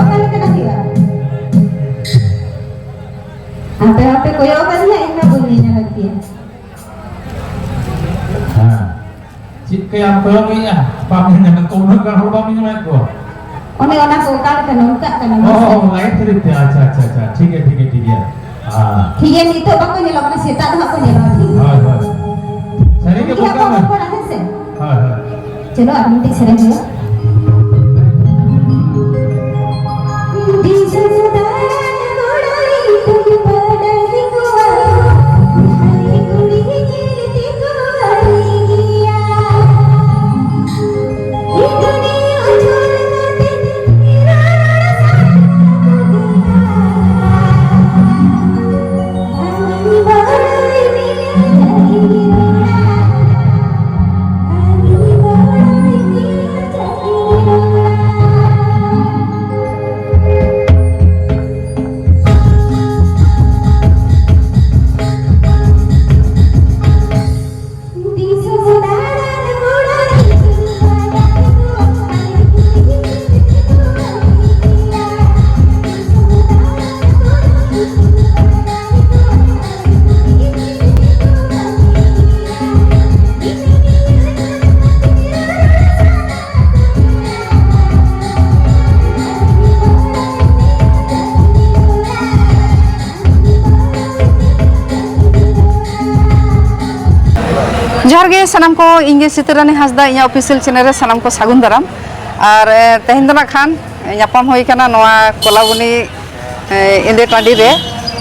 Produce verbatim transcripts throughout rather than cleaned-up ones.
ᱚᱠᱟ ᱞᱮᱠᱟᱱᱟᱜ ᱦᱩᱭᱩᱜᱼᱟ? ᱟᱯᱮ ᱦᱚᱸᱯᱮ ᱠᱚᱭᱚᱜ ᱟᱠᱟᱫᱤᱧᱟ, ᱤᱧ ᱢᱟ ᱵᱟᱹᱧ ᱧᱮᱧᱮᱞ ᱟᱠᱟᱫ ᱯᱮᱭᱟ᱾ ᱦᱮᱸ᱾ ᱪᱮᱫ ᱠᱟᱭᱟᱢ ᱠᱚᱭᱚᱜ ᱮᱭᱟ? ᱵᱟᱢ ᱧᱮᱧᱮᱞᱮᱫ ᱠᱚᱣᱟ, ᱩᱱᱟᱹᱜ ᱜᱟᱱ ᱦᱚᱲ ᱵᱟᱢ ᱧᱮᱧᱮᱞᱮᱫ ᱠᱚᱣᱟ? ᱚᱱᱮ ᱚᱱᱟ ᱠᱚ ᱚᱠᱟ ᱞᱮᱠᱟ ᱱᱚᱝᱠᱟᱜ ᱠᱟᱱᱟ, ᱚ, ᱢᱟᱥᱮ? ᱚ, live ᱛᱮ, ᱟᱪᱪᱷᱟ, ᱟᱪᱪᱷᱟ, ᱟᱪᱪᱷᱟ, ᱴᱷᱤᱠ ᱜᱮᱭᱟ, ᱴᱷᱤᱠ ᱜᱮᱭᱟ, ᱴᱷᱤᱠ ᱜᱮᱭᱟ᱾ ᱦᱮᱸ᱾ ᱴᱷᱤᱠ ᱜᱮᱭᱟ, ᱱᱤᱛᱚᱜ ᱵᱟᱠᱚ ᱧᱮᱞᱚᱜ ᱠᱟᱱᱟ, ᱥᱮᱛᱟᱜ ᱫᱚ ᱦᱟᱸᱜ ᱠᱚ ᱧᱮᱞᱚᱜᱼᱟ, ᱴᱷᱤᱠ? ᱦᱳᱭ, ᱦᱳᱭ᱾ ᱥᱟᱹᱨᱤ ᱜᱮ ᱩᱱᱠᱩ ᱦᱟᱸᱜ ᱵᱚᱠᱟ ᱠᱚ ᱢᱮ᱾ ᱨᱚᱯᱚᱲᱟ, ᱦᱮᱸ ᱥᱮ? ᱦᱳᱭ, ᱦᱳᱭ᱾ ᱪᱚᱞᱚ, ᱟᱨ ᱢᱤᱫᱴᱤᱡ ᱥᱮᱨᱮᱧ ᱦᱩᱭᱩᱜᱼᱟ᱾ ᱡᱚᱦᱟᱨ ᱜᱮ ᱥᱟᱱᱟᱢ ᱠᱚ, ᱤᱧ ᱜᱮ ᱥᱤᱛᱟᱹᱨᱟᱱᱤ ᱦᱟᱸᱥᱫᱟ, ᱤᱧᱟᱹᱜ official channel ᱨᱮ ᱥᱟᱱᱟᱢ ᱠᱚ ᱥᱟᱹᱜᱩᱱ ᱫᱟᱨᱟᱢ᱾ ᱟᱨ, ᱮ, ᱛᱮᱦᱮᱧ ᱫᱚ ᱱᱟᱜ ᱠᱷᱟᱱ ᱧᱟᱯᱟᱢ ᱦᱩᱭ ᱠᱟᱱᱟ ᱱᱚᱣᱟ ᱠᱚᱞᱟᱵᱚᱱᱤ, ᱮ, ᱮᱸᱫᱮ ᱴᱟᱺᱰᱤ ᱨᱮ᱾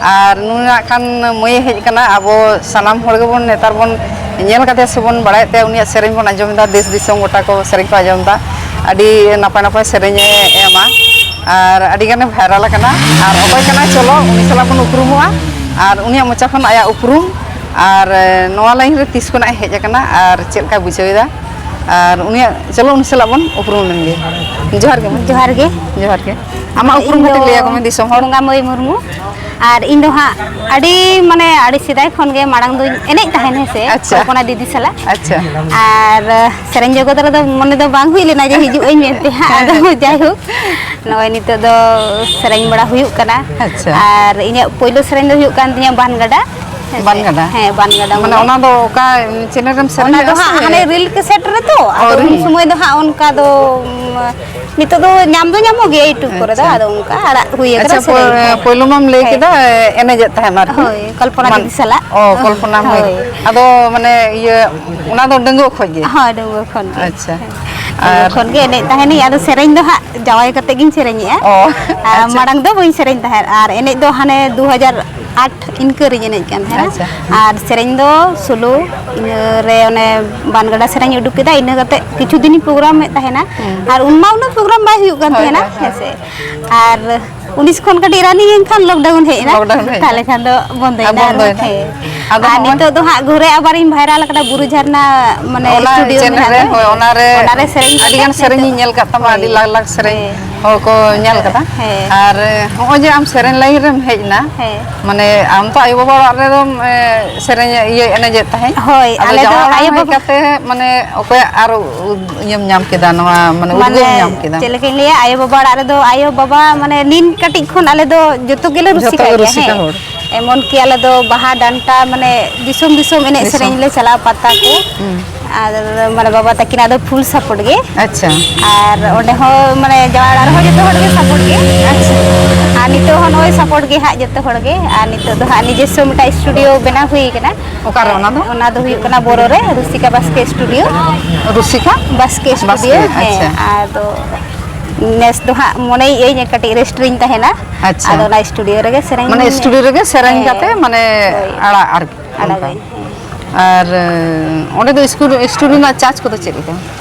ᱟᱨ ᱱᱩᱭ ᱱᱟᱜ ᱠᱷᱟᱱ ᱢᱟᱹᱭᱮ ᱦᱮᱡ ᱠᱟᱱᱟ, ᱟᱵᱚ ᱥᱟᱱᱟᱢ ᱦᱚᱲ ᱜᱮᱵᱚᱱ ᱱᱮᱛᱟᱨ ᱵᱚᱱ ᱧᱮᱞ ᱠᱟᱫᱮᱭᱟ ᱥᱮᱵᱚᱱ ᱵᱟᱲᱟᱭᱮᱫ ᱛᱟᱭᱟ, ᱩᱱᱤᱭᱟᱜ ᱥᱮᱨᱮᱧ ᱵᱚᱱ ᱟᱸᱡᱚᱢ ᱮᱫᱟ, ᱫᱮᱥ ᱫᱤᱥᱚᱢ ᱜᱚᱴᱟ ᱠᱚ ᱥᱮᱨᱮᱧ ᱠᱚ ᱟᱸᱡᱚᱢ ᱮᱫᱟ, ᱟᱹᱰᱤ ᱱᱟᱯᱟᱭ ᱱᱟᱯᱟᱭ ᱥᱮᱨᱮᱧᱮ ᱮᱢᱟ᱾ ᱟᱨ ᱟᱹᱰᱤ ᱜᱟᱱᱮ viral ᱟᱠᱟᱱᱟ᱾ ᱟᱨ ᱚᱠᱚᱭ ᱠᱟᱱᱟᱭ, ᱪᱚᱞᱚ ᱩᱱᱤ ᱥᱟᱞᱟᱜ ᱵᱚᱱ ᱩᱯᱨᱩᱢᱚᱜᱼᱟ᱾ ᱟᱨ ᱩᱱᱤᱭᱟᱜ ᱢᱚᱪᱟ ᱠᱷᱚᱱ ᱟᱭᱟᱜ ᱩᱯᱨᱩᱢ ᱟᱨ, ᱮ, ᱱᱚᱣᱟ line ᱨᱮ ᱛᱤᱥ ᱠᱷᱚᱱᱟᱜ ᱮ ᱦᱮᱡ ᱟᱠᱟᱱᱟ ᱟᱨ ᱪᱮᱫ ᱞᱮᱠᱟᱭ ᱵᱩᱡᱷᱟᱹᱣ ᱮᱫᱟ, ᱟᱨ ᱩᱱᱤᱭᱟᱜ, ᱪᱚᱞᱚ ᱩᱱᱤ ᱥᱟᱞᱟᱜ ᱵᱚᱱ ᱩᱯᱨᱩᱢ ᱞᱮᱱ ᱜᱮ᱾ ᱡᱚᱦᱟᱨ ᱜᱮ ᱢᱟ᱾ ᱡᱚᱦᱟᱨ ᱜᱮ᱾ ᱡᱚᱦᱟᱨ ᱜᱮ᱾ ᱟᱢᱟᱜ ᱩᱯᱨᱩᱢ ᱤᱧ ᱫᱚ ᱠᱟᱹᱴᱤᱡ ᱞᱟᱹᱭ ᱟᱠᱚ ᱢᱮ ᱫᱤᱥᱚᱢ ᱦᱚᱲ᱾ ᱵᱚᱸᱜᱟ ᱢᱟᱹᱭ ᱢᱩᱨᱢᱩ᱾ ᱟᱨ ᱤᱧ ᱫᱚ ᱦᱟᱸᱜ ᱟᱹᱰᱤ, ᱢᱟᱱᱮ, ᱟᱹᱰᱤ ᱥᱮᱫᱟᱭ ᱠᱷᱚᱱ ᱜᱮ ᱢᱟᱲᱟᱝ ᱫᱚᱧ ᱮᱱᱮᱡ ᱛᱟᱦᱮᱱ, ᱦᱮᱸ ᱥᱮ, ᱟᱪᱪᱷᱟ᱾ ᱠᱚᱞᱯᱚᱱᱟ ᱫᱤᱫᱤ ᱥᱟᱞᱟᱜ᱾ ᱟᱪᱪᱷᱟ᱾ ᱟᱨ ᱥᱮᱨᱮᱧ ᱡᱚᱜᱚᱛ ᱨᱮᱫᱚ ᱢᱚᱱᱮ ᱫᱚ ᱵᱟᱝ ᱦᱩᱭ ᱞᱮᱱᱟ ᱡᱮ ᱦᱤᱡᱩᱜ ᱟᱹᱧ ᱢᱮᱱᱛᱮ ᱦᱟᱸᱜ᱾ ᱟᱫᱚ ᱡᱟᱭᱦᱳᱠ, ᱱᱚᱜᱼᱚᱭ ᱱᱤᱛᱚᱜ ᱫᱚ ᱥᱮᱨᱮᱧ ᱵᱟᱲᱟ ᱦᱩᱭᱩᱜ ᱠᱟᱱᱟ᱾ ᱟᱪᱪᱷᱟ᱾ ᱟᱨ ᱤᱧᱟᱹᱜ ᱯᱳᱭᱞᱳ ᱥᱮᱨᱮᱧ ᱫᱚ ᱦᱩᱭᱩᱜ ᱠᱟᱱ ᱛᱤᱧᱟᱹ ᱵᱟᱱ ᱜᱟᱰᱟ᱾ ᱦᱮᱸ ᱥᱮ? ᱵᱟᱱ ᱜᱟᱰᱟ? ᱦᱮᱸ, ᱵᱟᱱ ᱜᱟᱰᱟ ᱢᱟᱱᱮ ᱵᱚᱞᱮ᱾ ᱚᱱᱟ ᱫᱚ ᱚᱠᱟ ᱪᱮᱱᱮᱞ ᱨᱮᱢ ᱥᱮᱨᱮᱧ ᱚᱱᱟ ᱫᱚ ᱞᱮᱫᱼᱟ ᱦᱟᱸᱜ ᱥᱮ? ᱦᱟᱱᱮ ᱨᱤᱞ ᱠᱮᱥᱮᱴ ᱨᱮᱛᱚ, ᱚ, ᱟᱫᱚ ᱩᱱ ᱨᱤᱞ᱾ ᱥᱚᱢᱚᱭ ᱫᱚ ᱦᱟᱸᱜ ᱚᱱᱠᱟ ᱫᱚ, ᱩᱢ, ᱱᱤᱛᱚᱜ ᱫᱚ ᱧᱟᱢ ᱫᱚ ᱧᱟᱢᱚᱜ ᱜᱮᱭᱟ YouTube ᱠᱚᱨᱮ ᱫᱚ, ᱟᱪᱪᱷᱟ᱾ ᱟᱫᱚ ᱚᱱᱠᱟ ᱟᱲᱟᱜ ᱦᱩᱭ ᱟᱠᱟᱱᱟ ᱟᱪᱪᱷᱟ, ᱯᱳ-, ᱥᱮᱨᱮᱧ ᱠᱚ᱾ ᱯᱳᱭᱞᱳ ᱢᱟᱢ ᱞᱟᱹᱭ ᱦᱮᱸ᱾ ᱠᱮᱫᱟ, ᱮ, ᱮᱱᱮᱡᱮᱫ ᱛᱟᱦᱮᱸᱫ ᱟᱨᱠᱤ? ᱦᱳᱭ, ᱠᱚᱞᱯᱚᱱᱟ ᱢᱟᱱ-, ᱫᱤᱫᱤ ᱥᱟᱞᱟᱜ᱾ ᱚ, ᱠᱚᱞᱯᱚᱱᱟ ᱢᱟᱹᱭ᱾ ᱦᱳᱭ᱾ ᱟᱫᱚ ᱢᱟᱱᱮ ᱤᱭᱟᱹ, ᱚᱱᱟ ᱫᱚ ᱰᱟᱺᱜᱩᱣᱟᱹ ᱠᱷᱚᱡ ᱜᱮ? ᱦᱳᱭ, ᱰᱟᱺᱜᱩᱣᱟᱹ ᱠᱷᱚᱱ ᱜᱮ᱾ ᱟᱪᱪᱷᱟ᱾ ᱦᱮᱸ᱾ ᱰᱟᱺᱜᱩᱣᱟᱹ ᱟᱨ ᱠᱷᱚᱱ ᱜᱮ ᱮᱱᱮᱡ ᱛᱟᱦᱮᱱᱤᱧ, ᱟᱫᱚ ᱥᱮᱨᱮᱧ ᱫᱚ ᱦᱟᱸᱜ ᱡᱟᱶᱟᱭ ᱠᱟᱛᱮ ᱜᱤᱧ ᱥᱮᱨᱮᱧᱮᱜᱼᱟ᱾ ᱚ, ᱟᱨ ᱟᱪᱪᱷᱟ᱾ ᱢᱟᱲᱟᱝ ᱫᱚ ᱵᱟᱹᱧ ᱥᱮᱨᱮᱧ ᱛᱟᱦᱮᱸᱫ, ᱟᱨ ᱮᱱᱮᱡ ᱫᱚ ᱦᱟᱱᱮ ᱫᱩ ᱦᱟᱡᱟᱨ ᱟᱴ ᱤᱱᱠᱟᱹ ᱨᱤᱧ ᱮᱱᱮᱡ ᱠᱟᱱ ᱛᱟᱦᱮᱱᱟ᱾ ᱟᱪᱪᱷᱟ᱾ ᱟᱨ ᱥᱮᱨᱮᱧ ᱫᱚ ᱥᱳᱞᱳ ᱤᱱᱟᱹ ᱨᱮ ᱚᱱᱮ ᱵᱟᱱ ᱜᱟᱰᱟ ᱥᱮᱨᱮᱧ ᱩᱰᱩᱠ ᱠᱮᱫᱟ, ᱤᱱᱟᱹ ᱠᱟᱛᱮ ᱠᱤᱪᱷᱩ ᱫᱤᱱᱤᱧ ᱯᱨᱳᱜᱨᱟᱢ ᱮᱫ ᱛᱟᱦᱮᱱᱟ᱾ ᱦᱩᱸ᱾ ᱟᱨ ᱩᱱᱢᱟ ᱩᱱᱟᱹᱜ ᱯᱨᱳᱜᱨᱟᱢ ᱵᱟᱭ ᱦᱩᱭᱩᱜ ᱠᱟᱱ ᱦᱳᱭ, ᱛᱟᱦᱮᱱᱟ, ᱦᱳᱭ, ᱦᱳᱭ᱾ ᱦᱮᱸ ᱥᱮ᱾ ᱟᱨ ᱩᱱᱤᱥ ᱠᱷᱚᱱ ᱠᱟᱹᱴᱤᱡ ᱨᱟᱱᱤᱝ ᱮᱱ ᱠᱷᱟᱱ ᱞᱚᱠᱰᱟᱣᱩᱱ ᱦᱮᱡ ᱮᱱᱟ᱾ ᱞᱚᱠᱰᱟᱣᱩᱱ ᱦᱮᱡ ᱮᱱᱟ᱾ ᱛᱟᱦᱚᱞᱮ ᱠᱷᱟᱱ ᱫᱚ ᱵᱚᱱᱫᱚᱭᱮᱱᱟ ᱟᱨ ᱟᱨᱦᱚᱸ᱾ ᱵᱚᱱᱫᱚᱭᱮᱱᱟ᱾ ᱦᱮᱸ᱾ ᱟᱫᱚ ᱟᱨ ᱱᱚᱜᱼᱚᱭ ᱱᱤᱛᱚᱜ ᱫᱚ ᱦᱟᱸᱜ ᱜᱷᱩᱨᱮ ᱟᱵᱟᱨᱤᱧ ᱵᱷᱟᱭᱨᱟᱞ ᱟᱠᱟᱱᱟ, ᱵᱩᱨᱩ ᱡᱷᱟᱨᱱᱟ, ᱢᱟᱱᱮ, ᱚᱱᱟ ᱥᱴᱩᱰᱤᱭᱳ ᱪᱮᱱᱮᱞ ᱢᱮᱱᱟᱜ ᱨᱮ, ᱫᱚ᱾ ᱦᱳᱭ, ᱚᱱᱟ ᱨᱮ ᱚᱱᱟ ᱨᱮ ᱥᱮᱨᱮᱧ ᱟᱹᱰᱤ ᱠᱟᱛᱮ ᱜᱟᱱ ᱥᱮᱨᱮᱧ ᱱᱤᱛᱚᱜ ᱤᱧ ᱧᱮᱞ ᱠᱟᱜ ᱛᱟᱢᱟ, ᱦᱳᱭ᱾ ᱟᱹᱰᱤ ᱞᱟᱠᱷ ᱞᱟᱠᱷ ᱥᱮᱨᱮᱧ ᱦᱮᱸ᱾ ᱦᱚᱲ ᱠᱚ ᱧᱮᱞ ᱠᱟᱫᱟ᱾ ᱦᱮᱸ᱾ ᱟᱨ ᱦᱚᱸᱜᱼᱚᱭ ᱡᱮ ᱟᱢ ᱥᱮᱨᱮᱧ ᱞᱟᱭᱤᱱ ᱨᱮᱢ ᱦᱮᱡ ᱮᱱᱟ, ᱦᱮᱸ᱾ ᱢᱟᱱᱮ, ᱟᱢ ᱛᱚ ᱟᱭᱳ ᱵᱟᱵᱟ ᱚᱲᱟᱜ ᱨᱮᱫᱚᱢ, ᱮ, ᱥᱮᱨᱮᱧ, ᱤᱭᱟᱹ, ᱮᱱᱮᱡᱮᱫ ᱛᱟᱦᱮᱸᱫ᱾ ᱦᱳᱭ, ᱟᱫᱚ ᱟᱞᱮ ᱫᱚ ᱡᱟᱶᱟᱭ ᱚᱲᱟᱜ ᱟᱭᱳ ᱮᱢ ᱦᱮᱡ ᱵᱟᱵᱟ ᱠᱟᱛᱮ, ᱢᱟᱱᱮ, ᱚᱠᱚᱭᱟᱜ ᱟᱨ ᱩ-, ᱤᱭᱟᱹᱢ ᱧᱟᱢ ᱠᱮᱫᱟ ᱱᱚᱣᱟ, ᱢᱟᱱᱮ, ᱢᱟᱱᱮ, ᱩᱫᱽᱜᱟᱹᱣ ᱧᱟᱢ ᱠᱮᱫᱟ? ᱪᱮᱫ ᱞᱮᱠᱟᱧ ᱞᱟᱹᱭᱟ, ᱟᱭᱳ ᱵᱟᱵᱟ ᱚᱲᱟᱜ ᱨᱮᱫᱚ ᱟᱭᱳ ᱵᱟᱵᱟ, ᱢᱟᱱᱮ, ᱱᱤᱱ ᱠᱟᱹᱴᱤᱡ ᱠᱷᱚᱱ ᱟᱞᱮ ᱫᱚ ᱡᱚᱛᱚ ᱜᱮᱞᱮ ᱡᱚᱛᱚ ᱨᱩᱥᱤᱠᱟ ᱜᱮ ᱜᱮᱭᱟ, ᱨᱩᱥᱤᱠᱟ ᱦᱮᱸ᱾ ᱦᱚᱲ᱾ ᱮᱢᱚᱱ ᱠᱤ ᱟᱞᱮ ᱫᱚ ᱵᱟᱦᱟ, ᱰᱟᱱᱴᱟ, ᱢᱟᱱᱮ, ᱫᱤᱥᱚᱢ ᱫᱤᱥᱚᱢ ᱮᱱᱮᱡ ᱫᱤᱥᱚᱢ᱾ ᱥᱮᱨᱮᱧ ᱞᱮ ᱪᱟᱞᱟᱜᱼᱟ, ᱯᱟᱛᱟ ᱠᱚ᱾ ᱦᱩᱸ᱾ ᱟᱨ, ᱢᱟᱱᱮ, ᱵᱟᱵᱟ ᱛᱟᱹᱠᱤᱱᱟᱜ ᱫᱚ ᱯᱷᱩᱞ ᱥᱟᱯᱳᱨᱴ ᱜᱮ᱾ ᱟᱪᱪᱷᱟ᱾ ᱟᱨ ᱚᱸᱰᱮ ᱦᱚᱸ, ᱢᱟᱱᱮ, ᱡᱟᱶᱟᱭ ᱚᱲᱟᱜ ᱨᱮᱦᱚᱸ ᱡᱚᱛᱚ ᱦᱚᱲ ᱜᱮ ᱥᱟᱯᱳᱨᱴ ᱜᱮ᱾ ᱟᱪᱪᱷᱟ᱾ ᱟᱨ ᱱᱤᱛᱚᱜ ᱦᱚᱸ ᱱᱚᱜᱼᱚᱭ ᱥᱟᱯᱳᱨᱴ ᱜᱮ ᱦᱟᱸᱜ ᱡᱚᱛᱚ ᱦᱚᱲ ᱜᱮ᱾ ᱟᱨ ᱱᱤᱛᱚᱜ ᱫᱚ ᱦᱟᱸᱜ ᱱᱤᱡᱮᱥᱥᱚ ᱢᱤᱫᱴᱟᱝ ᱥᱴᱩᱰᱤᱭᱳ ᱵᱮᱱᱟᱣ ᱦᱩᱭ ᱠᱟᱱᱟ᱾ ᱚᱠᱟᱨᱮ ᱚᱱᱟ ᱫᱚ? ᱚᱱᱟ ᱫᱚ ᱦᱩᱭᱩᱜ ᱠᱟᱱᱟ ᱵᱳᱨᱳ ᱨᱮ, ᱨᱩᱥᱤᱠᱟ ᱵᱟᱥᱠᱮ ᱥᱴᱩᱰᱤᱭᱳ᱾ ᱨᱩᱥᱤᱠᱟ? ᱵᱟᱥᱠᱮ ᱥᱴᱩᱰᱤᱭᱳ, ᱵᱟᱥᱠᱮ, ᱦᱮᱸ᱾ ᱟᱪᱪᱷᱟ᱾ ᱟᱫᱚ ᱱᱮᱥ ᱫᱚ ᱦᱟᱸᱜ ᱢᱚᱱᱮᱭᱮᱫ ᱟᱹᱧ ᱠᱟᱹᱴᱤᱡ ᱨᱮᱥᱴ ᱨᱤᱧ ᱛᱟᱦᱮᱱᱟ᱾ ᱟᱪᱪᱷᱟ᱾ ᱟᱫᱚ ᱚᱱᱟ ᱥᱴᱩᱰᱤᱭᱳ ᱨᱮᱜᱮ ᱥᱮᱨᱮᱧ, ᱢᱟᱱᱮ ᱥᱴᱩᱰᱤᱭᱳ ᱨᱮᱜᱮ ᱥᱮᱨᱮᱧ ᱦᱮᱸ, ᱠᱟᱛᱮ, ᱢᱟᱱᱮ, ᱦᱳᱭ᱾ ᱟᱲᱟᱜ ᱟᱨᱠᱤ ᱚᱱᱠᱟ᱾ ᱟᱲᱟᱜᱟᱹᱧ, ᱦᱮᱸ᱾ ᱟᱨ, ᱮ, ᱚᱸᱰᱮ ᱫᱚ ᱥᱠᱩᱞ, ᱥᱴᱩᱰᱤᱭᱳ ᱨᱮᱱᱟᱜ ᱪᱟᱨᱡᱽ ᱠᱚᱫᱚ ᱪᱮᱫ ᱞᱮᱠᱟ?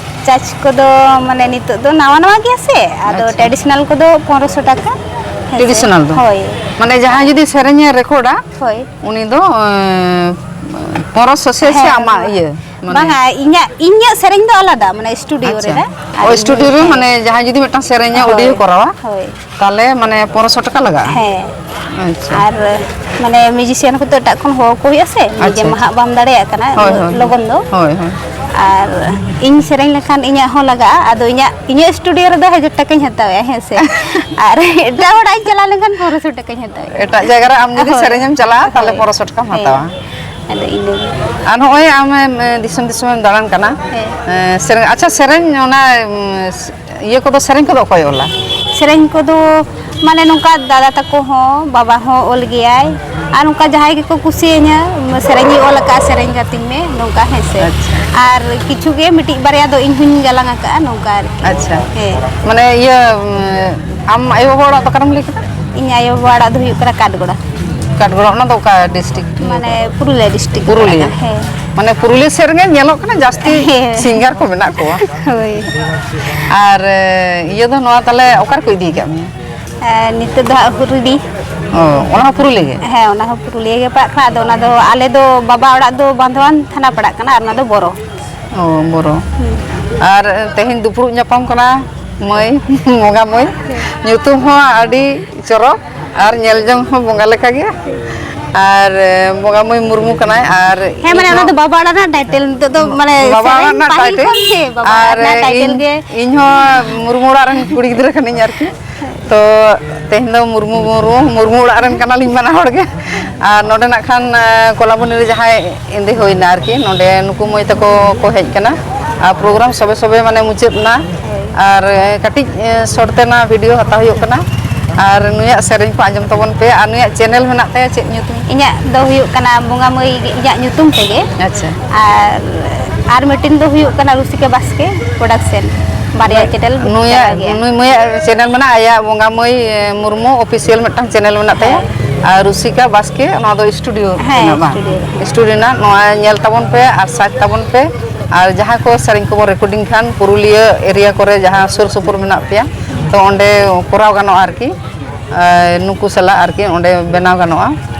ᱪᱟᱨᱡᱽ ᱠᱚᱫᱚ, ᱢᱟᱱᱮ, ᱱᱤᱛᱚᱜ ᱫᱚ ᱱᱟᱣᱟ ᱱᱟᱣᱟ ᱜᱮᱭᱟ ᱥᱮ, ᱟᱫᱚ ᱟᱪᱪᱷᱟ᱾ ᱴᱨᱟᱰᱤᱥᱚᱱᱟᱞ ᱠᱚᱫᱚ ᱯᱚᱱᱨᱚᱥᱚ ᱴᱟᱠᱟ᱾ ᱦᱮᱸ ᱥᱮ? ᱴᱨᱟᱰᱤᱥᱚᱱᱟᱞ ᱫᱚ? ᱦᱳᱭ᱾ ᱢᱟᱱᱮ, ᱡᱟᱦᱟᱸᱭ ᱡᱩᱫᱤ ᱥᱮᱨᱮᱧᱮ ᱨᱮᱠᱚᱨᱰᱟ, ᱦᱳᱭ᱾ ᱩᱱᱤ ᱫᱚ, ᱮ, ᱯᱚᱱᱨᱚᱥᱚ ᱥᱮ, ᱥᱮ ᱦᱮᱸ, ᱟᱢᱟᱜ ᱦᱳᱭ᱾ ᱤᱭᱟᱹ? ᱢᱟᱱᱮ ᱵᱟᱝᱟ, ᱤᱧᱟᱹᱜ, ᱤᱧᱟᱹᱜ ᱥᱮᱨᱮᱧ ᱫᱚ ᱟᱞᱟᱫᱟ, ᱢᱟᱱᱮ ᱥᱴᱩᱰᱤᱭᱳ ᱟᱪᱪᱷᱟ᱾ ᱨᱮ᱾ ᱟᱨ ᱚ, ᱤᱧ ᱥᱴᱩᱰᱤᱭᱳ ᱨᱮ, ᱦᱮᱸ᱾ ᱢᱟᱱᱮ ᱡᱟᱦᱟᱸᱭ ᱡᱩᱫᱤ ᱢᱤᱫᱴᱟᱝ ᱥᱮᱨᱮᱧ ᱮ ᱦᱳᱭ, ᱚᱰᱤᱭᱳ ᱠᱚᱨᱟᱣᱟ, ᱦᱳᱭ᱾ ᱛᱟᱦᱞᱮ ᱢᱟᱱᱮ ᱯᱚᱱᱨᱚᱥᱚ ᱴᱟᱠᱟ ᱞᱟᱜᱟᱜᱼᱟ? ᱦᱮᱸ᱾ ᱟᱪᱪᱷᱟ᱾ ᱟᱨ ᱢᱟᱱᱮ ᱢᱤᱣᱡᱤᱥᱤᱭᱟᱱ ᱠᱚ ᱛᱚ ᱮᱴᱟᱜ ᱠᱷᱚᱱ ᱦᱚᱦᱚ ᱠᱚ ᱦᱩᱭᱩᱜᱼᱟ ᱥᱮ, ᱱᱤᱡᱮ ᱟᱪᱪᱷᱟ, ᱢᱟ ᱟᱪᱪᱷᱟ᱾ ᱦᱟᱸᱜ ᱵᱟᱢ ᱫᱟᱲᱮᱭᱟᱜ ᱠᱟᱱᱟ ᱦᱳᱭ, ᱩᱱᱟᱹᱜ ᱦᱳᱭ, ᱦᱳᱭ᱾ ᱞᱚᱜᱚᱱ ᱫᱚ᱾ ᱦᱳᱭ, ᱦᱳᱭ᱾ ᱟᱨ ᱤᱧ ᱥᱮᱨᱮᱧ ᱞᱮᱠᱷᱟᱱ ᱤᱧᱟᱹᱜ ᱦᱚᱸ ᱞᱟᱜᱟᱜᱼᱟ, ᱟᱫᱚ ᱤᱧᱟᱹᱜ, ᱤᱧᱟᱹᱜ ᱥᱴᱩᱰᱤᱭᱳ ᱨᱮᱫᱚ ᱦᱟᱡᱟᱨ ᱴᱟᱠᱟᱧ ᱦᱟᱛᱟᱣᱮᱜᱼᱟ, ᱦᱮᱸ ᱥᱮ? ᱟᱨ ᱮᱴᱟᱜ ᱦᱚᱲᱟᱜ ᱤᱧ ᱪᱟᱞᱟᱣ ᱞᱮᱱᱠᱷᱟᱱ ᱯᱚᱱᱨᱚᱥᱚ ᱴᱟᱠᱟᱧ ᱦᱟᱛᱟᱣᱮᱜᱼᱟ᱾ ᱮᱴᱟᱜ ᱡᱟᱭᱜᱟ ᱨᱮ ᱟᱢ ᱡᱩᱫᱤ ᱦᱳᱭ᱾ ᱥᱮᱨᱮᱧ ᱮᱢ ᱪᱟᱞᱟᱜᱼᱟ, ᱛᱟᱦᱞᱮ ᱦᱳᱭ᱾ ᱯᱚᱱᱨᱚᱥᱚ ᱴᱟᱠᱟᱢ ᱦᱮᱸ᱾ ᱦᱟᱛᱟᱣᱟ᱾ ᱟᱫᱚ ᱤᱱᱟᱹᱜᱮ᱾ ᱟᱨ ᱱᱚᱜᱼᱚᱭ ᱟᱢᱮᱢ, ᱮ, ᱫᱤᱥᱚᱢ ᱫᱤᱥᱚᱢᱮᱢ ᱫᱟᱬᱟᱱ ᱠᱟᱱᱟ᱾ ᱦᱮᱸ᱾ ᱮ, ᱥᱮᱨᱮᱧ, ᱟᱪᱪᱷᱟ, ᱥᱮᱨᱮᱧ ᱚᱱᱟ, ᱩᱢ, ᱤᱭᱟᱹ ᱠᱚᱫᱚ, ᱥᱮᱨᱮᱧ ᱠᱚᱫᱚ ᱚᱠᱚᱭ ᱚᱞᱟ? ᱥᱮᱨᱮᱧ ᱠᱚᱫᱚ ᱢᱟᱱᱮ ᱱᱚᱝᱠᱟ ᱫᱟᱫᱟ ᱛᱟᱠᱚ ᱦᱚᱸ, ᱵᱟᱵᱟ ᱦᱚᱸ ᱚᱞ ᱜᱮᱭᱟᱭ, ᱟᱨ ᱱᱚᱝᱠᱟ ᱡᱟᱦᱟᱸᱭ ᱜᱮᱠᱚ ᱠᱩᱥᱤᱭᱟᱹᱧᱟ, ᱥᱮᱨᱮᱧᱤᱧ ᱚᱞ ᱟᱠᱟᱫᱼᱟ, ᱥᱮᱨᱮᱧ ᱠᱟᱹᱛᱤᱧ ᱢᱮ, ᱱᱚᱝᱠᱟ, ᱦᱮᱸ ᱥᱮ᱾ ᱟᱪᱪᱷᱟ᱾ ᱟᱨ ᱠᱤᱪᱷᱩ ᱜᱮ ᱢᱤᱫᱴᱤᱡ ᱵᱟᱨᱭᱟ ᱫᱚ ᱤᱧ ᱦᱚᱸᱧ ᱜᱟᱞᱟᱝ ᱟᱠᱟᱫᱼᱟ, ᱱᱚᱝᱠᱟ ᱟᱨᱠᱤ᱾ ᱟᱪᱪᱷᱟ᱾ ᱦᱮᱸ᱾ ᱢᱟᱱᱮ ᱤᱭᱟᱹ, ᱩᱢ, ᱟᱢ ᱟᱭᱳ ᱵᱟᱵᱟ ᱚᱲᱟᱜ ᱫᱚ ᱚᱠᱟᱨᱮᱢ ᱞᱟᱹᱭ ᱠᱮᱫᱟ? ᱤᱧ ᱟᱭᱳ ᱵᱟᱵᱟ ᱚᱲᱟᱜ ᱫᱚ ᱦᱩᱭᱩᱜ ᱠᱟᱱᱟ ᱠᱟᱴᱜᱚᱲᱟ᱾ ᱠᱟᱴᱜᱚᱲᱟ, ᱚᱱᱟ ᱫᱚ ᱚᱠᱟ ᱰᱤᱥᱴᱨᱤᱠᱴ? ᱢᱟᱱᱮ ᱯᱩᱨᱩᱞᱤᱭᱟᱹ ᱰᱤᱥᱴᱨᱤᱠᱴ ᱨᱮ ᱯᱟᱲᱟᱜ ᱯᱩᱨᱩᱞᱤᱭᱟᱹ᱾ ᱠᱟᱱᱟ, ᱦᱮᱸ᱾ ᱢᱟᱱᱮ ᱯᱩᱨᱩᱞᱤᱭᱟᱹ ᱥᱮᱫ ᱨᱮᱜᱮ ᱧᱮᱞᱚᱜ ᱠᱟᱱᱟ ᱡᱟᱹᱥᱛᱤ ᱦᱮᱸ᱾ ᱥᱤᱝᱜᱟᱨ ᱠᱚ ᱢᱮᱱᱟᱜ ᱠᱚᱣᱟ᱾ ᱦᱳᱭ᱾ ᱟᱨ, ᱮ, ᱤᱭᱟᱹ ᱫᱚ ᱱᱚᱣᱟ ᱛᱟᱦᱞᱮ ᱚᱠᱟ ᱨᱮᱠᱚ ᱤᱫᱤ ᱟᱠᱟᱫ ᱢᱮᱭᱟ? ᱮ, ᱱᱤᱛᱚᱜ ᱫᱚ ᱦᱟᱸᱜ ᱦᱩᱨᱩᱰᱤ᱾ ᱚ, ᱚᱱᱟ ᱦᱚᱸ ᱯᱩᱨᱩᱞᱤᱭᱟᱹ ᱜᱮ? ᱦᱮᱸ, ᱚᱱᱟ ᱦᱚᱸ ᱯᱩᱨᱩᱞᱤᱭᱟᱹ ᱜᱮ ᱯᱟᱲᱟᱜ ᱠᱟᱱᱟ᱾ ᱟᱫᱚ ᱚᱱᱟ ᱫᱚ ᱟᱞᱮ ᱫᱚ ᱵᱟᱵᱟ ᱚᱲᱟᱜ ᱫᱚ ᱵᱟᱸᱫᱷᱣᱟᱱ ᱛᱷᱟᱱᱟ ᱯᱟᱲᱟᱜ ᱠᱟᱱᱟ, ᱟᱨ ᱚᱱᱟ ᱫᱚ ᱵᱚᱨᱚ᱾ ᱚ, ᱵᱚᱨᱚ᱾ ᱦᱩᱸ᱾ ᱟᱨ ᱛᱮᱦᱮᱧ ᱫᱩᱯᱲᱩᱵ ᱧᱟᱯᱟᱢ ᱠᱟᱱᱟ ᱢᱟᱹᱭ, ᱵᱚᱸᱜᱟ ᱢᱟᱹᱭ᱾ ᱧᱩᱛᱩᱢ ᱦᱚᱸ ᱟᱹᱰᱤ ᱪᱚᱨᱚᱠ ᱟᱨ ᱧᱮᱞ ᱡᱚᱝ ᱦᱚᱸ ᱵᱚᱸᱜᱟ ᱞᱮᱠᱟᱜᱮ᱾ ᱟᱨ, ᱮ, ᱵᱚᱸᱜᱟ ᱢᱟᱹᱭ ᱢᱩᱨᱢᱩ ᱠᱟᱱᱟᱭ᱾ ᱟᱨ ᱦᱮᱸ, ᱢᱟᱱᱮ ᱤᱧ ᱚᱱᱟ ᱫᱚ ᱦᱚᱸ ᱵᱟᱵᱟ ᱚᱲᱟᱜ ᱨᱮᱱᱟᱜ ᱴᱟᱭᱴᱮᱞ ᱱᱤᱛᱚᱜ ᱫᱚ, ᱢᱟᱱᱮ ᱵᱟᱵᱟ ᱚᱲᱟᱜ ᱥᱮᱨᱮᱧ ᱨᱮᱱᱟᱜ ᱯᱟᱹᱦᱤᱞ ᱴᱟᱭᱴᱮᱞ᱾ ᱠᱷᱚᱱ ᱜᱮ ᱵᱟᱵᱟ ᱚᱲᱟᱜ ᱟᱨ ᱨᱮᱱᱟᱜ ᱴᱟᱭᱴᱮᱞ ᱤᱧ, ᱜᱮ᱾ ᱤᱧ ᱦᱚᱸ ᱢᱩᱨᱢᱩ ᱚᱲᱟᱜ ᱨᱮᱱ ᱠᱩᱲᱤ ᱜᱤᱫᱽᱨᱟᱹ ᱠᱟᱹᱱᱟᱹᱧ ᱟᱨᱠᱤ᱾ ᱛᱚ ᱛᱮᱦᱮᱧ ᱫᱚ ᱢᱩᱨᱢᱩ, ᱢᱩᱨᱢᱩ, ᱢᱩᱨᱢᱩ ᱚᱲᱟᱜ ᱨᱮᱱ ᱠᱟᱱᱟᱞᱤᱧ ᱵᱟᱱᱟ ᱦᱚᱲ ᱜᱮ᱾ ᱟᱨ ᱱᱚᱰᱮ ᱱᱟᱜ ᱠᱷᱟᱱ, ᱮ, ᱠᱚᱞᱟᱵᱚᱱᱤ ᱨᱮ ᱡᱟᱦᱟᱸᱭ ᱮᱸᱫᱮ ᱦᱩᱭᱱᱟ ᱟᱨᱠᱤ, ᱱᱚᱰᱮ ᱱᱩᱠᱩ ᱢᱟᱹᱭ ᱛᱟᱠᱚ ᱠᱚ ᱦᱮᱡ ᱠᱟᱱᱟ᱾ ᱟᱨ ᱯᱨᱳᱜᱨᱟᱢ ᱥᱚᱵᱮ ᱥᱚᱵᱮ ᱢᱟᱱᱮ ᱢᱩᱪᱟᱹᱫ ᱮᱱᱟ᱾ ᱦᱳᱭ᱾ ᱟᱨ, ᱮ, ᱠᱟᱹᱴᱤᱡ, ᱮ, ᱥᱚᱨᱴ ᱛᱮ ᱱᱚᱣᱟ ᱵᱷᱤᱰᱤᱭᱳ ᱦᱟᱛᱟᱣ ᱦᱩᱭᱩᱜ ᱠᱟᱱᱟ᱾ ᱟᱨ ᱱᱩᱭᱟᱜ ᱥᱮᱨᱮᱧ ᱠᱚ ᱟᱸᱡᱚᱢ ᱛᱟᱵᱚᱱ ᱯᱮ᱾ ᱟᱨ ᱱᱩᱭᱟᱜ ᱪᱮᱱᱮᱞ ᱢᱮᱱᱟᱜ ᱛᱟᱭᱟ, ᱪᱮᱫ ᱧᱩᱛᱩᱢ? ᱤᱧᱟᱹᱜ ᱫᱚ ᱦᱩᱭᱩᱜ ᱠᱟᱱᱟ ᱵᱚᱸᱜᱟ ᱢᱟᱹᱭ ᱤᱧᱟᱹᱜ ᱧᱩᱛᱩᱢ ᱛᱮᱜᱮ᱾ ᱟᱪᱪᱷᱟ᱾ ᱟᱨ, ᱟᱨ ᱢᱤᱫᱴᱤᱱ ᱫᱚ ᱦᱩᱭᱩᱜ ᱠᱟᱱᱟ ᱨᱩᱥᱤᱠᱟ ᱵᱟᱥᱠᱮ ᱯᱨᱚᱰᱟᱠᱥᱚᱱ᱾ ᱵᱟᱨᱭᱟ ᱢᱟᱹᱭ, ᱪᱮᱱᱮᱞ ᱱᱩᱭᱟᱜ, ᱪᱟᱞᱟᱜ ᱜᱮᱭᱟ᱾ ᱱᱩᱭ ᱢᱟᱹᱭᱟᱜ ᱪᱮᱱᱮᱞ ᱢᱮᱱᱟᱜᱼᱟ, ᱟᱭᱟᱜ ᱵᱚᱸᱜᱟ ᱢᱟᱹᱭ, ᱮ, ᱢᱩᱨᱢᱩ ᱚᱯᱷᱤᱥᱤᱭᱟᱞ ᱢᱤᱫᱴᱟᱝ ᱪᱮᱱᱮᱞ ᱢᱮᱱᱟᱜ ᱛᱟᱭᱟ᱾ ᱦᱮᱸ᱾ ᱟᱨ ᱨᱩᱥᱤᱠᱟ ᱵᱟᱥᱠᱮ, ᱱᱚᱣᱟ ᱫᱚ ᱥᱴᱩᱰᱤᱭᱳ ᱦᱮᱸ, ᱨᱮᱱᱟᱜ ᱵᱟᱝ? ᱥᱴᱩᱰᱤᱭᱳ ᱨᱮ᱾ ᱥᱴᱩᱰᱤᱭᱳ ᱨᱮᱱᱟᱜ, ᱱᱚᱣᱟ ᱧᱮᱞ ᱛᱟᱵᱚᱱ ᱯᱮ ᱟᱨ ᱥᱟᱨᱪ ᱛᱟᱵᱚᱱ ᱯᱮ᱾ ᱟᱨ ᱡᱟᱦᱟᱸ ᱠᱚ ᱥᱮᱨᱮᱧ ᱠᱚᱵᱚᱱ ᱨᱮᱠᱚᱨᱰᱤᱝ ᱠᱷᱟᱱ, ᱯᱩᱨᱩᱞᱤᱭᱟᱹ ᱮᱨᱤᱭᱟ ᱠᱚᱨᱮ ᱡᱟᱦᱟᱸ ᱥᱩᱨ ᱥᱩᱯᱩᱨ ᱢᱮᱱᱟᱜ ᱯᱮᱭᱟ, ᱛᱚ ᱚᱸᱰᱮ ᱠᱚᱨᱟᱣ ᱜᱟᱱᱚᱜᱼᱟ ᱟᱨᱠᱤ᱾ ᱟᱨ ᱱᱩᱠᱩ ᱥᱟᱞᱟᱜ ᱟᱨᱠᱤ ᱚᱸᱰᱮ ᱵᱮᱱᱟᱣ ᱜᱟᱱᱚᱜᱼᱟ᱾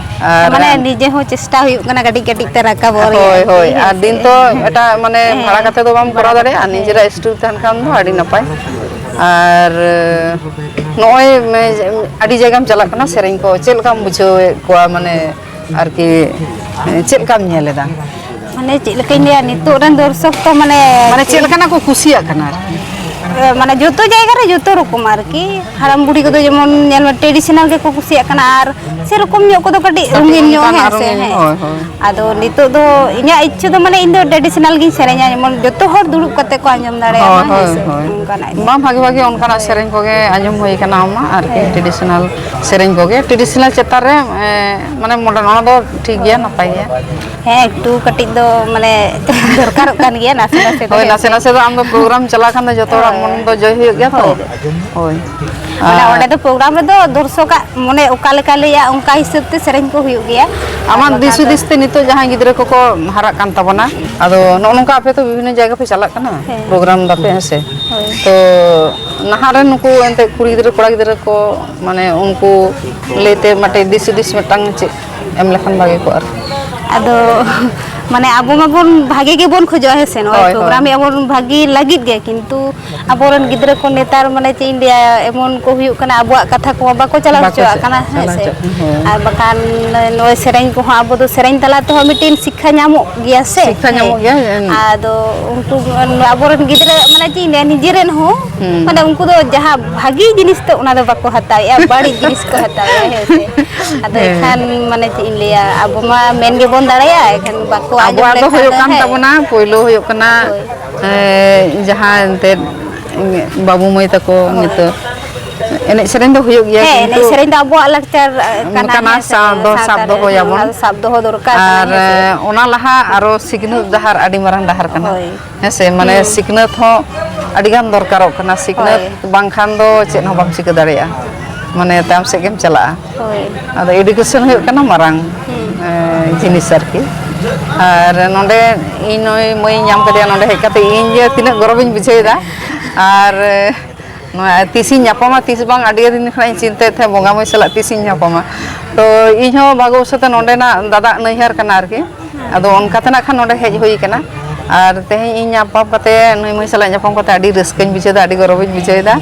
ᱟᱨ ᱢᱟᱱᱮ ᱱᱤᱡᱮ ᱦᱚᱸ ᱪᱮᱥᱴᱟ ᱦᱩᱭᱩᱜ ᱠᱟᱱᱟ ᱠᱟᱹᱴᱤᱡ ᱠᱟᱹᱴᱤᱡ ᱛᱮ ᱨᱟᱠᱟᱵᱚᱜ ᱨᱮᱭᱟᱜ ᱦᱳᱭ, ᱦᱳᱭ᱾ ᱟᱨᱠᱤ, ᱦᱮᱸ ᱟᱨ ᱥᱮ? ᱫᱤᱱ ᱛᱚ ᱦᱮᱸ᱾ ᱮᱴᱟᱜ ᱢᱟᱱᱮ ᱦᱮᱸ᱾ ᱵᱷᱟᱲᱟ ᱠᱟᱛᱮ ᱫᱚ ᱵᱟᱢ ᱠᱚᱨᱟᱣ ᱫᱟᱲᱮᱭᱟᱜᱼᱟ, ᱦᱮᱸ᱾ ᱱᱤᱡᱮᱨᱟᱜ ᱥᱴᱩᱰᱤᱭᱳ ᱛᱟᱦᱮᱱ ᱠᱷᱟᱱ ᱫᱚ ᱟᱹᱰᱤ ᱱᱟᱯᱟᱭ᱾ ᱟᱨ ᱱᱚᱜᱼᱚᱭ ᱟᱹᱰᱤ ᱡᱟᱭᱜᱟᱢ ᱪᱟᱞᱟᱜ ᱠᱟᱱᱟ ᱥᱮᱨᱮᱧ ᱠᱚ, ᱪᱮᱫ ᱞᱮᱠᱟᱢ ᱵᱩᱡᱷᱟᱹᱣᱮᱫ ᱠᱚᱣᱟ? ᱢᱟᱱᱮ ᱟᱨᱠᱤ ᱪᱮᱫ ᱞᱮᱠᱟᱢ ᱧᱮᱞ ᱮᱫᱟ? ᱢᱟᱱᱮ ᱪᱮᱫ ᱞᱮᱠᱟᱧ ᱞᱟᱹᱭᱟ, ᱱᱤᱛᱚᱜ ᱨᱮᱱ ᱫᱚᱨᱥᱚᱠ ᱛᱚ ᱢᱟᱱᱮ ᱢᱟᱱᱮ ᱪᱮᱫ ᱞᱮᱠᱟᱱᱟᱜ ᱠᱚ ᱠᱩᱥᱤᱭᱟᱜ ᱠᱟᱱᱟ ᱟᱨᱠᱤ? ᱮ, ᱢᱟᱱᱮ ᱡᱚᱛᱚ ᱡᱟᱭᱜᱟ ᱨᱮ ᱡᱚᱛᱚ ᱨᱚᱠᱚᱢ ᱟᱨᱠᱤ᱾ ᱦᱟᱲᱟᱢ ᱵᱩᱲᱦᱤ ᱠᱚᱫᱚ ᱡᱮᱢᱚᱱ ᱧᱮᱞ ᱢᱮ traditional ᱜᱮᱠᱚ ᱠᱩᱥᱤᱭᱟᱜ ᱠᱟᱱᱟ, ᱟᱨ ᱥᱮᱨᱚᱠᱚᱢ ᱧᱚᱜ ᱠᱚᱫᱚ ᱠᱟᱹᱴᱤᱡ ᱠᱟᱹᱴᱤᱡ ᱨᱚᱸᱜᱤᱱ ᱧᱚᱜ, ᱚᱱᱠᱟᱱᱟᱜ ᱦᱮᱸ ᱥᱮ, ᱨᱚᱸᱜᱤᱱ, ᱦᱮᱸ᱾ ᱦᱳᱭ, ᱦᱳᱭ᱾ ᱟᱫᱚ ᱱᱤᱛᱚᱜ ᱫᱚ ᱤᱧᱟᱹᱜ ᱤᱪᱪᱷᱟᱹ ᱫᱚ ᱢᱟᱱᱮ ᱤᱧ ᱫᱚ traditional ᱜᱤᱧ ᱥᱮᱨᱮᱧᱟ, ᱡᱮᱢᱚᱱ ᱡᱚᱛᱚ ᱦᱚᱲ ᱫᱩᱲᱩᱵ ᱠᱟᱛᱮ ᱠᱚ ᱟᱸᱡᱚᱢ ᱫᱟᱲᱮᱭᱟᱜ ᱦᱳᱭ, ᱢᱟ, ᱦᱮᱸ ᱦᱳᱭ, ᱥᱮ, ᱦᱳᱭ᱾ ᱚᱱᱠᱟᱱᱟᱜ ᱜᱮ᱾ ᱵᱟᱝ, ᱵᱷᱟᱜᱤ ᱵᱷᱟᱜᱤ ᱚᱱᱠᱟᱱᱟᱜ ᱥᱮᱨᱮᱧ ᱠᱚᱜᱮ ᱟᱸᱡᱚᱢ ᱦᱩᱭ ᱠᱟᱱᱟ ᱟᱢᱟᱜ ᱟᱨᱠᱤ, ᱦᱮᱸ᱾ traditional ᱥᱮᱨᱮᱧ ᱠᱚᱜᱮ, traditional ᱪᱮᱛᱟᱱ ᱨᱮ, ᱮ, ᱢᱟᱱᱮ modern, ᱚᱱᱟ ᱫᱚ ᱴᱷᱤᱠ ᱜᱮᱭᱟ, ᱦᱳᱭ᱾ ᱱᱟᱯᱟᱭ ᱜᱮᱭᱟ᱾ ᱦᱮᱸ, ᱮᱠᱴᱩ ᱠᱟᱹᱴᱤᱡ ᱫᱚ ᱢᱟᱱᱮ ᱫᱚᱨᱠᱟᱨᱚᱜ ᱠᱟᱱ ᱜᱮᱭᱟ ᱱᱟᱥᱮ ᱱᱟᱥᱮ ᱫᱚ, ᱦᱳᱭ, ᱦᱮᱸ ᱱᱟᱥᱮ ᱥᱮ? ᱱᱟᱥᱮ ᱫᱚ ᱟᱢ ᱫᱚ program ᱪᱟᱞᱟᱣ ᱠᱷᱟᱱ ᱫᱚ ᱡᱚᱛᱚ ᱦᱚᱲᱟᱜ ᱦᱳᱭ᱾ ᱢᱚᱱ ᱫᱚ ᱡᱚᱭ ᱦᱩᱭᱩᱜ ᱜᱮᱭᱟ ᱛᱚ᱾ ᱦᱳᱭ᱾ ᱦᱳᱭ᱾ ᱢᱟᱱᱮ ᱟᱨ ᱚᱸᱰᱮ ᱫᱚ program ᱨᱮᱫᱚ ᱫᱚᱨᱥᱚᱠᱟᱜ ᱢᱚᱱᱮ ᱚᱠᱟ ᱞᱮᱠᱟ ᱞᱟᱹᱭᱟ, ᱚᱱᱠᱟ ᱦᱤᱥᱟᱹᱵ ᱛᱮ ᱥᱮᱨᱮᱧ ᱠᱚ ᱦᱩᱭᱩᱜ ᱜᱮᱭᱟ᱾ ᱟᱨ ᱟᱢᱟᱜ ᱵᱟᱠᱷᱟᱱ ᱫᱤᱥ ᱫᱚ ᱦᱩᱫᱤᱥ ᱛᱮ ᱱᱤᱛᱚᱜ ᱡᱟᱦᱟᱸᱭ ᱜᱤᱫᱽᱨᱟᱹ ᱠᱚᱠᱚ ᱦᱟᱨᱟᱜ ᱠᱟᱱ ᱛᱟᱵᱚᱱᱟ, ᱟᱫᱚ ᱱᱚᱜᱼᱚ ᱱᱚᱝᱠᱟ ᱟᱯᱮ ᱛᱚ ᱵᱤᱵᱷᱤᱱᱱᱚ ᱡᱟᱭᱜᱟ ᱯᱮ ᱪᱟᱞᱟᱜ ᱠᱟᱱᱟ, ᱦᱮᱸ᱾ program ᱫᱟᱯᱮ, ᱦᱮᱸ ᱥᱮ? ᱦᱳᱭ᱾ ᱛᱚ ᱱᱟᱦᱟᱜ ᱨᱮᱱ ᱱᱩᱠᱩ ᱮᱱᱛᱮᱫ ᱠᱩᱲᱤ ᱜᱤᱫᱽᱨᱟᱹ, ᱠᱚᱲᱟ ᱜᱤᱫᱽᱨᱟᱹ ᱠᱚ, ᱢᱟᱱᱮ ᱩᱱᱠᱩ ᱞᱟᱹᱭᱛᱮ ᱢᱤᱫᱴᱮᱡ ᱫᱤᱥ ᱦᱩᱫᱤᱥ ᱢᱤᱫᱴᱟᱝ ᱪᱮᱫ ᱮᱢ ᱞᱮᱠᱷᱟᱱ ᱵᱷᱟᱜᱮ ᱠᱚᱜᱼᱟ ᱟᱨᱠᱤ? ᱟᱫᱚ ᱢᱟᱱᱮ ᱟᱵᱚ ᱢᱟᱵᱚᱱ ᱵᱷᱟᱜᱮ ᱜᱮᱵᱚᱱ ᱠᱷᱚᱡᱚᱜᱼᱟ, ᱦᱮᱸ ᱥᱮ? ᱱᱚᱜᱼᱚᱭ ᱦᱳᱭ, ᱦᱳᱭ᱾ program ᱮ ᱟᱵᱚᱱ ᱵᱷᱟᱜᱮ ᱞᱟᱹᱜᱤᱫ ᱜᱮ, ᱠᱤᱱᱛᱩ ᱟᱵᱚᱨᱮᱱ ᱜᱤᱫᱽᱨᱟᱹ ᱠᱚ ᱱᱮᱛᱟᱨ ᱢᱟᱱᱮ ᱪᱮᱫ ᱤᱧ ᱞᱟᱹᱭᱟ, ᱮᱢᱚᱱ ᱠᱚ ᱦᱩᱭᱩᱜ ᱠᱟᱱᱟ, ᱟᱵᱚᱣᱟᱜ ᱠᱟᱛᱷᱟ ᱠᱚ ᱵᱟᱠᱚ ᱪᱟᱞᱟᱣ ᱵᱟᱠᱚ ᱦᱚᱪᱚᱣᱟᱜ ᱪᱟ-, ᱠᱟᱱᱟ, ᱦᱮᱸ ᱪᱟᱞᱟᱣ ᱥᱮ? ᱦᱚᱪᱚ-, ᱦᱳᱭ᱾ ᱟᱨ ᱵᱟᱠᱷᱟᱱ ᱱᱚᱜᱼᱚᱭ ᱥᱮᱨᱮᱧ ᱠᱚᱦᱚᱸ ᱟᱵᱚ ᱫᱚ ᱥᱮᱨᱮᱧ ᱛᱟᱞᱟ ᱛᱮᱦᱚᱸ ᱢᱤᱫᱴᱮᱱ ᱥᱤᱠᱠᱷᱟ ᱧᱟᱢᱚᱜ ᱜᱮᱭᱟ ᱥᱮ? ᱥᱤᱠᱠᱷᱟ ᱦᱮᱸ᱾ ᱧᱟᱢᱚᱜ ᱜᱮᱭᱟ, ᱦᱮᱸ᱾ ᱟᱫᱚ ᱩᱱᱠᱩ ᱟᱵᱚᱨᱮᱱ ᱜᱤᱫᱽᱨᱟᱹ ᱢᱟᱱᱮ ᱪᱮᱫ ᱤᱧ ᱞᱟᱹᱭᱟ, ᱱᱤᱡᱮᱨᱮᱱ ᱦᱚᱸ ᱦᱩᱸ᱾ ᱢᱟᱱᱮ ᱩᱱᱠᱩ ᱫᱚ ᱡᱟᱦᱟᱸ ᱵᱷᱟᱜᱤ ᱡᱤᱱᱤᱥ ᱛᱚ ᱚᱱᱟ ᱫᱚ ᱵᱟᱠᱚ ᱦᱟᱛᱟᱣᱮᱜᱼᱟ, ᱵᱟᱹᱲᱤᱡ ᱡᱤᱱᱤᱥ ᱠᱚ ᱦᱟᱛᱟᱣᱮᱜᱼᱟ, ᱦᱮᱸ ᱥᱮ? ᱟᱫᱚ ᱦᱮᱸ᱾ ᱮᱱᱠᱷᱟᱱ ᱢᱟᱱᱮ ᱪᱮᱫ ᱤᱧ ᱞᱟᱹᱭᱟ, ᱟᱵᱚ ᱢᱟ ᱢᱮᱱ ᱜᱮᱵᱚᱱ ᱫᱟᱲᱮᱭᱟᱜᱼᱟ, ᱮᱱᱠᱷᱟᱱ ᱵᱟᱠᱚ ᱟᱸᱡᱚᱢ ᱟᱵᱚᱣᱟᱜ ᱫᱚ ᱞᱮᱠᱷᱟᱱ ᱦᱩᱭᱩᱜ ᱫᱚ, ᱠᱟᱱ ᱦᱮᱸ᱾ ᱛᱟᱵᱚᱱᱟ, ᱯᱳᱭᱞᱳ ᱦᱩᱭᱩᱜ ᱠᱟᱱᱟ, ᱦᱳᱭ᱾ ᱮᱸ, ᱡᱟᱦᱟᱸ ᱮᱱᱛᱮᱫ ᱵᱟᱹᱵᱩ ᱢᱟᱹᱭ ᱛᱟᱠᱚ ᱦᱳᱭ᱾ ᱱᱤᱛᱚᱜ ᱮᱱᱮᱡ ᱥᱮᱨᱮᱧ ᱫᱚ ᱦᱩᱭᱩᱜ ᱜᱮᱭᱟ, ᱦᱮᱸ, ᱮᱱᱮᱡ ᱠᱤᱱᱛᱩ ᱥᱮᱨᱮᱧ ᱫᱚ ᱟᱵᱚᱣᱟᱜ ᱞᱟᱠᱪᱟᱨ, ᱟᱸ, ᱠᱟᱱᱟ, ᱠᱟᱱᱟ, ᱦᱮᱸ ᱥᱮ? ᱥᱟᱶ ᱫᱚ ᱥᱟᱵ ᱥᱟᱶᱛᱟ ᱨᱮ, ᱦᱮᱸ, ᱫᱚᱦᱚᱭᱟᱵᱚᱱ᱾ ᱚᱱᱟ ᱫᱚ ᱥᱟᱵ ᱫᱚᱦᱚ ᱫᱚᱨᱠᱟᱨ ᱠᱟᱱᱟ, ᱟᱨ, ᱦᱮᱸ ᱥᱮ? ᱮᱸ, ᱚᱱᱟ ᱞᱟᱦᱟ ᱟᱨᱚ ᱥᱤᱠᱷᱱᱟᱹᱛ ᱰᱟᱦᱟᱨ ᱟᱹᱰᱤ ᱢᱟᱨᱟᱝ ᱰᱟᱦᱟᱨ ᱠᱟᱱᱟ᱾ ᱦᱳᱭ᱾ ᱦᱮᱸ ᱥᱮ? ᱢᱟᱱᱮ ᱦᱩᱸ᱾ ᱥᱤᱠᱷᱱᱟᱹᱛ ᱦᱚᱸ ᱟᱹᱰᱤ ᱜᱟᱱ ᱫᱚᱨᱠᱟᱨᱚᱜ ᱠᱟᱱᱟ᱾ ᱥᱤᱠᱷᱱᱟᱹᱛ ᱦᱳᱭ᱾ ᱵᱟᱝᱠᱷᱟᱱ ᱫᱚ ᱪᱮᱫ ᱦᱚᱸ ᱵᱟᱢ ᱪᱤᱠᱟᱹ ᱫᱟᱲᱮᱭᱟᱜᱼᱟ᱾ ᱢᱟᱱᱮ ᱛᱟᱭᱚᱢ ᱥᱮᱫ ᱜᱮᱢ ᱪᱟᱞᱟᱜᱼᱟ᱾ ᱦᱳᱭ᱾ ᱟᱫᱚ education ᱦᱩᱭᱩᱜ ᱠᱟᱱᱟ ᱢᱟᱨᱟᱝ, ᱦᱩᱸ᱾ ᱮᱸ, ᱡᱤᱱᱤᱥ ᱟᱨᱠᱤ᱾ ᱟᱨ ᱱᱚᱰᱮ ᱤᱧ ᱱᱩᱭ ᱢᱟᱹᱭᱤᱧ ᱧᱟᱢ ᱠᱮᱫᱮᱭᱟ, ᱱᱚᱰᱮ ᱦᱮᱡ ᱠᱟᱛᱮ ᱤᱧ ᱡᱮ ᱛᱤᱱᱟᱹᱜ ᱜᱚᱨᱚᱵᱤᱧ ᱵᱩᱡᱷᱟᱹᱣ ᱮᱫᱟ᱾ ᱟᱨ, ᱱᱚᱣᱟ ᱛᱤᱥᱤᱧ ᱧᱟᱯᱟᱢᱟ, ᱛᱤᱥ ᱵᱟᱝ, ᱟᱹᱰᱤ ᱫᱤᱱ ᱠᱷᱚᱱᱟᱜ ᱤᱧ ᱪᱤᱱᱛᱟᱹᱭᱮᱫ ᱛᱟᱦᱮᱸᱫ ᱵᱚᱸᱜᱟ ᱢᱟᱹᱭ ᱥᱟᱞᱟᱜ ᱛᱤᱥᱤᱧ ᱧᱟᱯᱟᱢᱟ᱾ ᱛᱚ ᱤᱧ ᱦᱚᱸ ᱵᱷᱟᱜᱚᱵᱚᱥᱚᱛ ᱛᱮ ᱱᱚᱸᱰᱮᱱᱟᱜ ᱫᱟᱫᱟ ᱱᱟᱹᱭᱦᱟᱹᱨ ᱠᱟᱱᱟ ᱟᱨᱠᱤ᱾ ᱟᱫᱚ ᱚᱱᱠᱟ ᱛᱮ ᱱᱟᱜ ᱠᱷᱟᱱ ᱱᱚᱸᱰᱮ ᱦᱮᱡ ᱦᱩᱭ ᱠᱟᱱᱟ᱾ ᱟᱨ ᱛᱮᱦᱮᱧ ᱤᱧ ᱧᱟᱯᱟᱢ ᱠᱟᱛᱮ, ᱱᱩᱭ ᱢᱟᱹᱭ ᱥᱟᱞᱟᱜ ᱧᱟᱯᱟᱢ ᱠᱟᱛᱮ ᱟᱹᱰᱤ ᱨᱟᱹᱥᱠᱟᱹᱧ ᱵᱩᱡᱷᱟᱹᱣ ᱮᱫᱟ, ᱟᱹᱰᱤ ᱜᱚᱨᱚᱵᱤᱧ ᱵᱩᱡᱷᱟᱹᱣ ᱮᱫᱟ᱾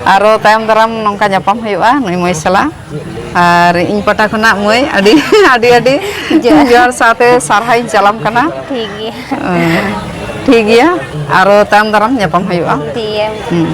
ᱟᱨᱚ ᱛᱟᱭᱚᱢ ᱫᱟᱨᱟᱢ ᱱᱚᱝᱠᱟ ᱧᱟᱯᱟᱢ ᱦᱩᱭᱩᱜᱼᱟ ᱱᱩᱭ ᱢᱟᱹᱭ ᱥᱟᱞᱟᱜ᱾ ᱟᱨ ᱤᱧ ᱯᱟᱦᱴᱟ ᱠᱷᱚᱱᱟᱜ ᱢᱟᱹᱭ ᱟᱹᱰᱤ ᱟᱹᱰᱤ ᱟᱹᱰᱤ ᱡᱚᱦᱟᱨ᱾ ᱡᱚᱦᱟᱨ ᱥᱟᱶᱛᱮ ᱥᱟᱨᱦᱟᱣ ᱤᱧ ᱪᱟᱞᱟᱢ ᱠᱟᱱᱟ᱾ ᱴᱷᱤᱠ ᱜᱮᱭᱟ᱾ ᱦᱮᱸ, ᱴᱷᱤᱠ ᱜᱮᱭᱟ, ᱟᱨᱚ ᱛᱟᱭᱚᱢ ᱫᱟᱨᱟᱢ ᱧᱟᱯᱟᱢ ᱦᱩᱭᱩᱜᱼᱟ᱾ ᱴᱷᱤᱠ ᱜᱮᱭᱟ᱾ ᱦᱩᱸ᱾